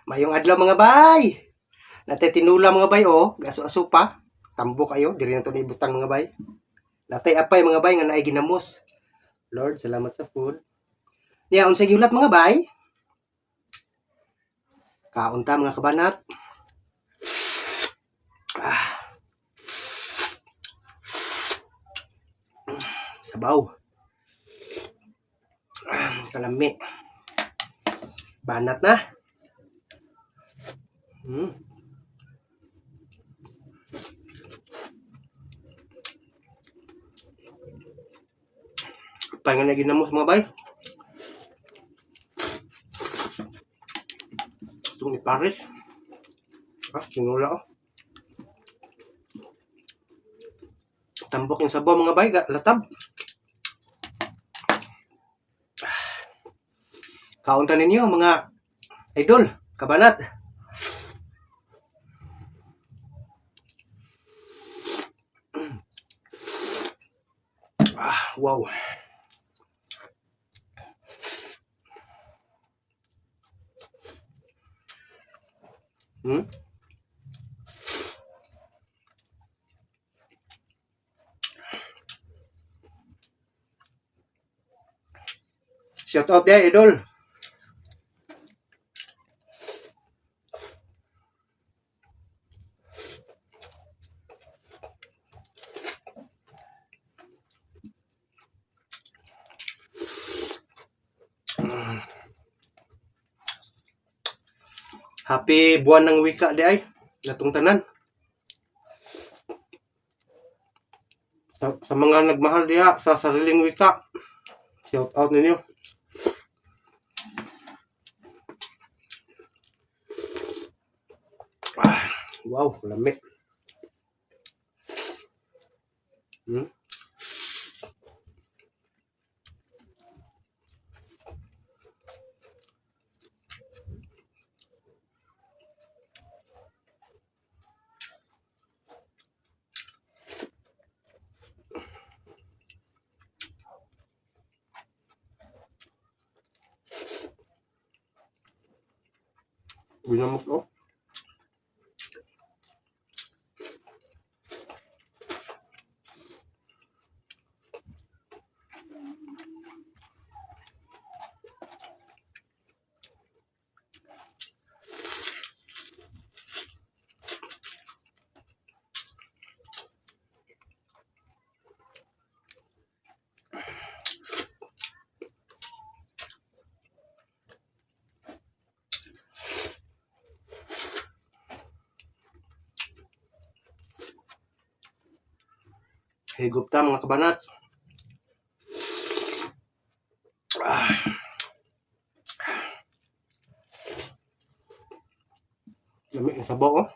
Mayong adlaw, mga bay. Natay tinula, mga bay, oh, gaso-aso pa. Tambo kayo, diri na to ni ibutang, mga bay. Natay apay, mga bay, nga naay ginamos. Lord, salamat sa food. Niya unsay gihulat, mga bay? Kaon ta, mga kabanat. Ah. Sabaw. Ah, kalami. Banat na. Apay nga na ginamos, mga bay. Itong ni Paris. Ah, tinula oh. Tambok yung sabaw, mga bay, latab. Kaon ta ninyo, mga idol, kabanat. Ah, wow. Shout out there, idol. Happy Buwan ng Wika di ay. Natong tanan. Sa mga nagmahal diha sa sariling wika. Shout out ninyo. Ah, wow, lami. Ginamos oh. Higop ta, mga kabanat. Ah. Lami ang sabaw oh.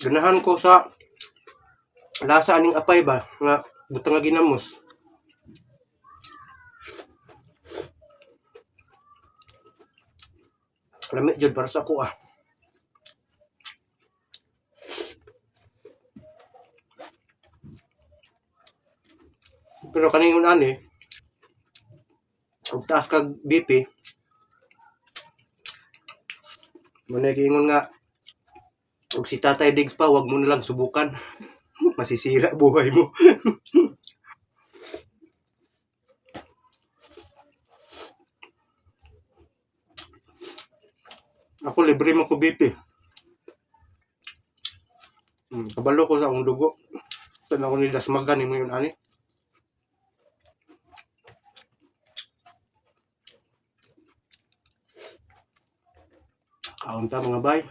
Ganahan ko sa lasa aning apay ba nga butang nga ginamos. Lami jud para sa ako ah. Pero kaning ani og taas kag BP, mo na giingon nga og si Tatay Diggs pa, wag mo na lang subukan. Masisira buhay mo. Ako libre mo ko BP. Kabalo ko sa akong dugo. Saan ako ni dasmagan nimo yun ani. Kaon ta, mga bay.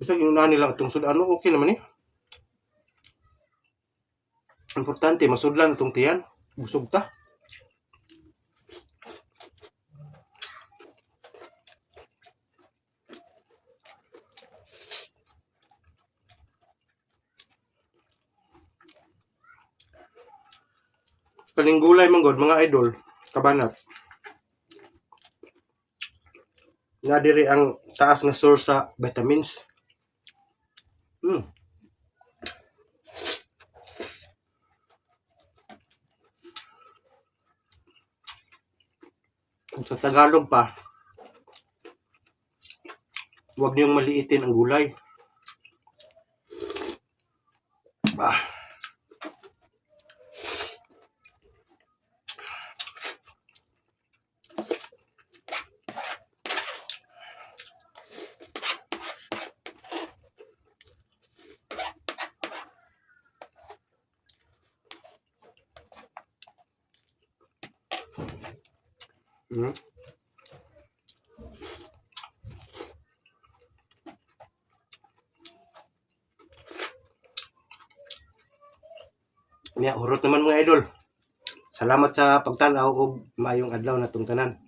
Bisag yung nila itong sudan, okay naman eh. Importante, masudlan itong tiyan. Busog ta. Kaning gulay man god, mga idol, kabanat. Nga diri ang taas nga source sa vitamins. Kung sa Tagalog pa, huwag niyong maliitin ang gulay. Ah. Nya, hurot naman, mga idol. Salamat sa pagtan-aw ug maayong adlaw natong tanan.